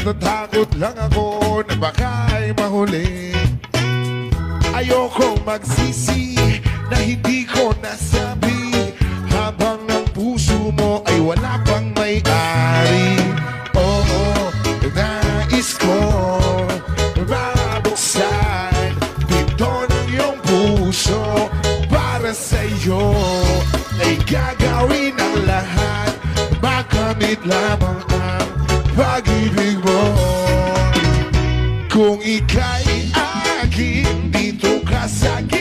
Natatakot lang ako na baka ay mahuli. Ayokong magsisi na hindi ko nasabi habang ang puso mo ay wala pang may-ari. Oo, nais ko mabuksan pinto ng iyong puso. Para sa'yo ay gagawin ang lahat, makamit lamang ang pag-ibig mo. Kung ika'y